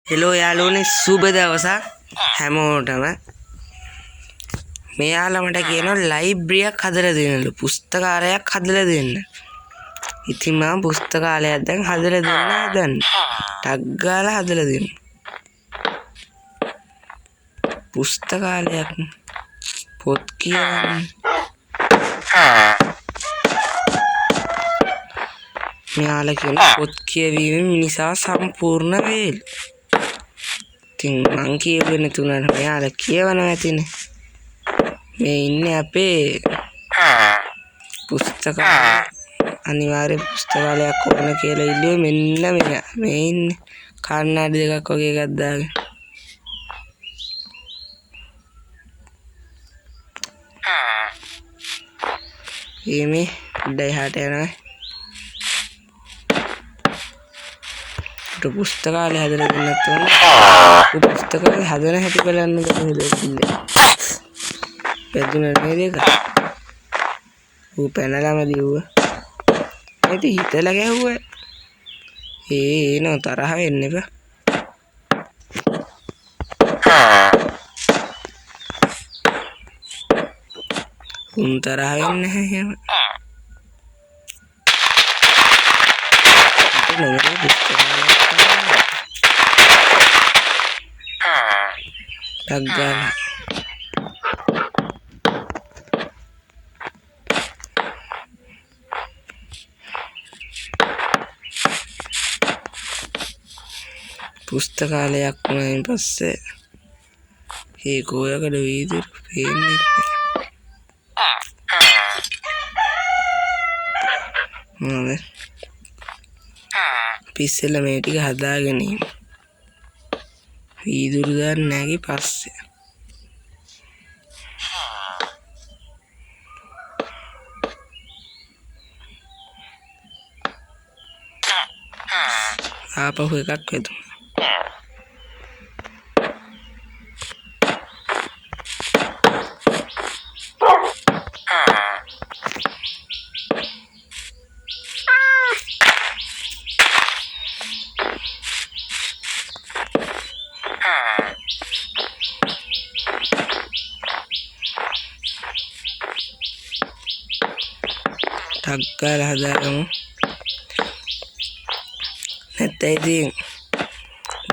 Hello යාළුවනේ, සුබ දවසක් හැමෝටම. මෙයාලා මට කියනවා ලයිබ්‍රරියක් හදලා දෙන්නලු, පුස්තකාලයක් හදලා දෙන්න. ඉතින් මම පුස්තකාලයක් දැන් හදලා දෙන්න හදන්නේ. ටක් ගාලා හදලා දෙන්න. පුස්තකාලයක් පොත් කියවන්න. මෙයාලා කියන පොත් කියවීමෙන් මිනිසා සම්පූර්ණ වේලු. ඉතින් මං කියවෙන්නේ නැතුණාට මෙයාලා කියවනවා ඇතිනේ. මේ ඉන්නේ අපේ පුස්තකාලය. අනිවාර්ය පුස්තකාලයක් ඕන කියලා ඉල්ලුවේ මෙන්න මෙයා. මේ ඉන්නේ කණ්ණාඩි දෙකක් වගේ එකක් දාගෙන. ඒ මේ පොඩ්ඩයි එහාට යනවා. පුස්තකාලය හදලා දෙන්නත් ඕන. පුස්තකාලය හදන හැටි බලන්න කොහෙද ඉන්නේ. වැදුනා නේද ඒක? ඌ පැනලම දිව්වා. ඉතින් හිතලා ගැහුවා. ඒ ඒ නෝ තරහ වෙන්න එපා. උන් තරහ වෙන්නේ නැහැ එහෙම. ටක් ගාලා පුස්තකාලයක් වුණායින් පස්සේ ඒ කෝයකට වීදුරු පේන්නේ නැහැ. අපි ඉස්සෙල්ලා මේ ටික හදාගෙන ඉමු. වීදුරු දාන්න නැගි පස්සේ. ආපහු එකක් වැදුනා. ටක් ගාලා හදාගමු. නැත්නම් ඉතින්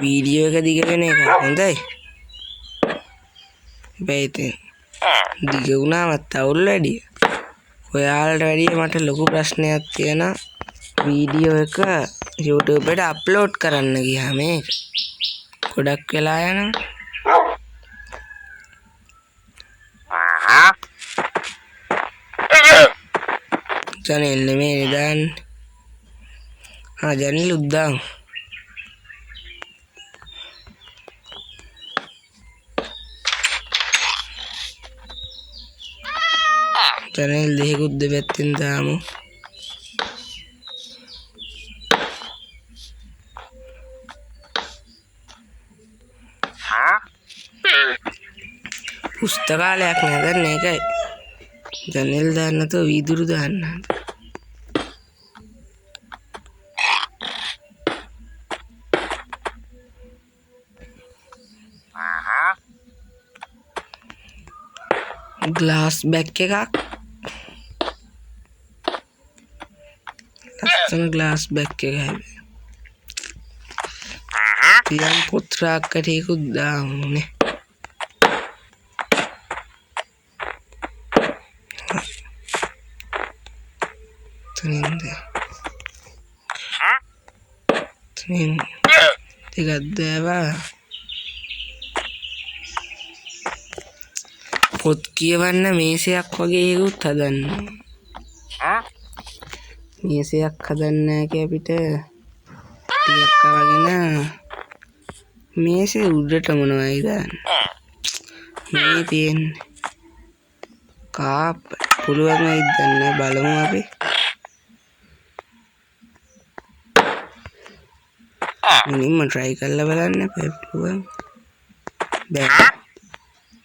වීඩියෝ එක දිග වෙන එක හොඳයි. හැබැයි ඉතින් දිග වුණාමත් අවුල් වැඩි. ඔයාලට වැඩිය මට ලොකු ප්‍රශ්නයක් තියෙනවා වීඩියෝ එක YouTube එකට අප්ලෝඩ් කරන්න ගියාම ඒක ගොඩක් වෙලා යනවා. ජනෙල් නෙමෙයි දාන්නේ. ආ ජනෙල් උද්දාමු. ජනෙල් දෙකකුත් දෙපැත්තෙන් දාමු. පුස්තකාලයක් නේද ඒකයි. ජනෙල් දාන්න නැතුව වීදුරු දාන්න. ග්ලාස් බැක් එකක්. ලස්සන ග්ලාස් බැක් එක හැබැයි. තියන් පොත් රාක්ක ටිකකුත් දාමු නේ. තුනින්ද තුනින් ටිකක් දාවා. පොත් කියවන්න මේසයක් වගේ එකකුත් හදන්න. මේසයක් හදන්න කිය අපිට ටිකක් අරගෙන මේසේ උඩට මොනවයි දාන්න. මේ තියෙන්නේ කාප් පුළුවන් වෙයිද දන්නේ බලමු අපි. මුලින්ම try කරලා බලන්න අපේ පුළුවන්. බෑ.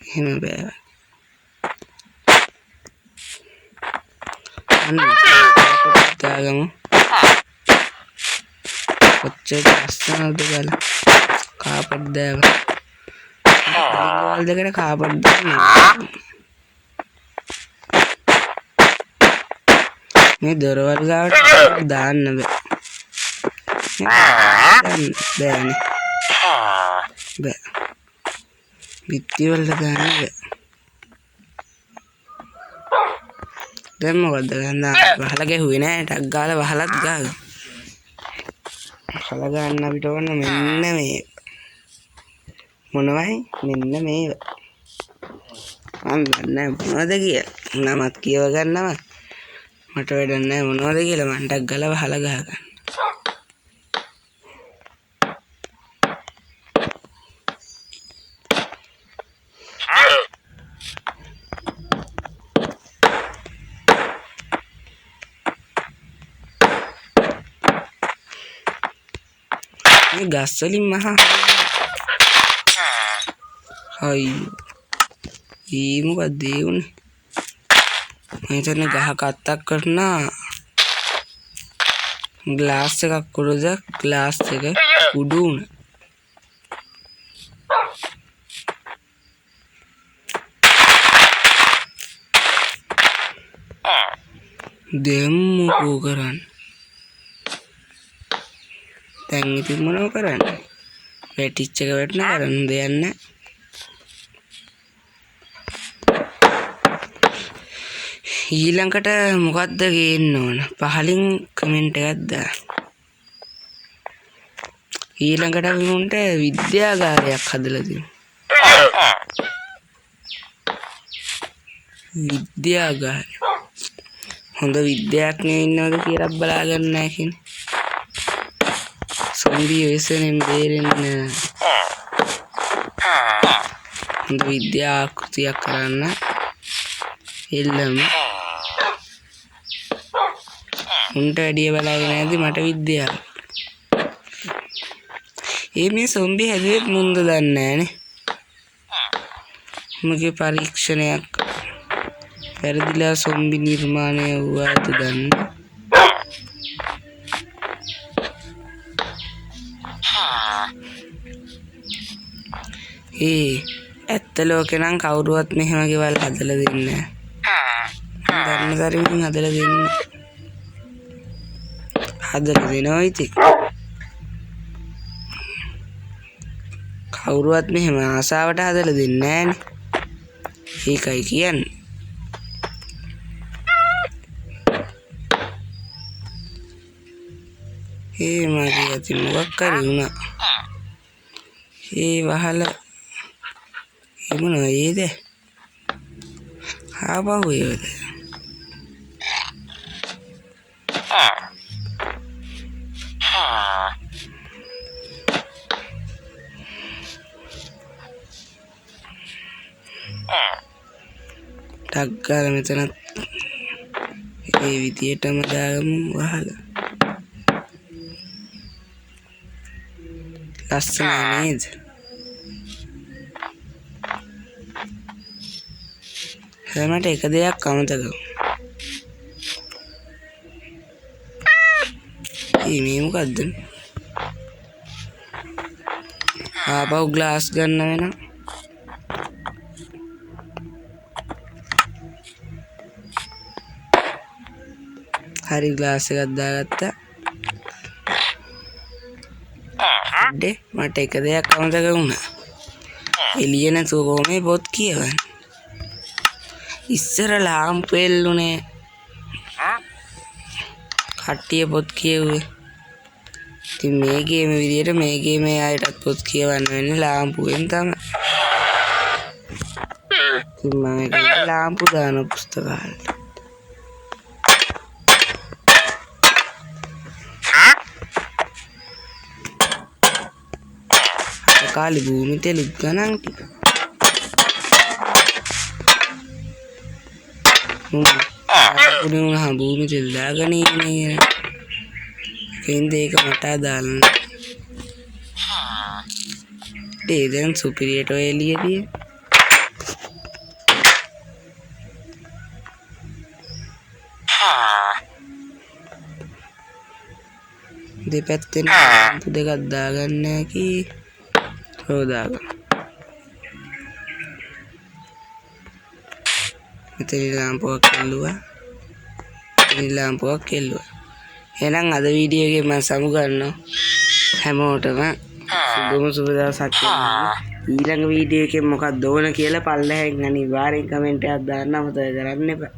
එහෙම බෑ. අන්න දාගමු. කොච්චර ලස්සනද බලන්න. කාපට් දාලා. ගෙවල් දෙකට කාපට් දාන්න. මේ දොරවල් ගාවට දාන්න බෑ. දාන්න බෑනේ. බෑ. බිත්ති වලට දාන්න බෑ. දැන් මොකද්ද ගන්න? වහලා ගැහුවේ නෑ. ටක් ගාලා වහලත් ගාගමු. වහලා ගන්න අපිට ඕන මෙන්න මේ. මොනවයි? මෙන්න මේවා. මං දන්නේ නෑ මොනවද කියලා. නමත් කියව ගන්නවත් මට වැඩක් නෑ මොනවද කියලා. මං ටක් ගාලා වහලා ගහගන්න. මේ ගස් වලින් මහා අයියෝ. ඊ මොකක්ද ඒ උනේ? මම හිතන්නේ ගහක අත්තක් කරනා ග්ලාස් එකක් කුරුද ග්ලාස් එක කුඩු වුණා. දැන් මොකෝ කරන්නේ? දැන් ඉතින් මොනව කරන්නේ? වැටිච්ච එක වැටුණා කරන්න දෙයක් නෑ. ඊළඟට මොකද්ද ගේන්න ඕන? පහලින් කමෙන්ට් එකක් දාන්න. ඊළඟට අපි මුන්ට විද්‍යාගාරයක් හදලා දෙමු. විද්‍යාගාරය. හොඳ විද්‍යාඥයෝ ඉන්නවද කියලා බලා ගන්න නෑ කියන්නේ. සොම්බි ව්‍යසනයෙන් බේරෙන්න හොඳ විද්‍යා ආකෘතියක් කරන්න එල්ලම. උන්ට වැඩිය බලාගෙන ඇති මට විද්‍යාව. ඒ මේ සොම්බි හැදුවෙත් මුන්ද දන්නේ නෑනේ. මගේ පරීක්ෂණයක් වැරදිලා සොම්බි නිර්මාණය වූවාද දන්නේ. ඒ ඇත්ත ලෝකේ නම් කවුරුවත් මෙහෙම ගෙවල් හදලා දෙන්නේ නෑ. මං දන්න තරමින් හදලා දෙන්නේ. හදලා දෙනවා ඉතින්. කවුරුවත් මෙහෙම ආසාවට හදලා දෙන්නේ නෑනේ. ඒකයි කියන්නේ. ඒ මගේ අතින් මොකක් හරි වුණා. ඒ වහල ඒ මොනවද ඒද? ආපහු ඒවද? ටක් ගාලා මෙතනත් ඒ විදියටම දාගමු වහලා. ලස්සනයි නේද? හැබැයි මට එක දෙයක් අමතක වුණා. ඒ මේ මොකද්ද? ආපහු ග්ලාස් ගන්න වෙනවා. හරි ග්ලාස් එකක් දාගත්තා. අඩේ මට එක දෙයක් අමතක වුණා. එළිය නැතුව කොහොමද පොත් කියවන්නේ? ඉස්සර ලාම්පු එල්ලුනේ කට්ටිය පොත් කියවුවේ. ඉතින් මේ ගේම විදියට මේ ගේමේ අයටත් පොත් කියවන්න වෙන්නේ ලාම්පුවෙන් තමයි. ඉතින් මම ඒක ලාම්පු දාන පුස්තකාලෙට. කාලේ භූමි තෙලුත් ගණන් ටික. පුඩි වුණාම භූමි තෙල් දාගෙන ඉන්නේ. ඒකෙන්ද ඒක මට අදාළ නෑ. ඒ දැන් සුපිරියට ඔය එළිය තියෙන්නේ. දෙපැත්තෙන් ලාම්පු දෙකක් දාගන්න හැකි. හොදාගන්න. මෙතන ලාම්පුවක් එල්ලුවා. මෙතන ලාම්පුවක් එල්ලුවා. එහෙනම් අද වීඩියෝ එකෙන් මම සමු ගන්නවා. හැමෝටම සුබම සුබ දවසක් වේවා. ඊළඟ වීඩියෝ එකෙන් මොකක්ද ඕන කියලා පල්ලෙහෙන් අනිවාර්යෙන් කමෙන්ට් එකක් දාන්න අමතක කරන්න එපා.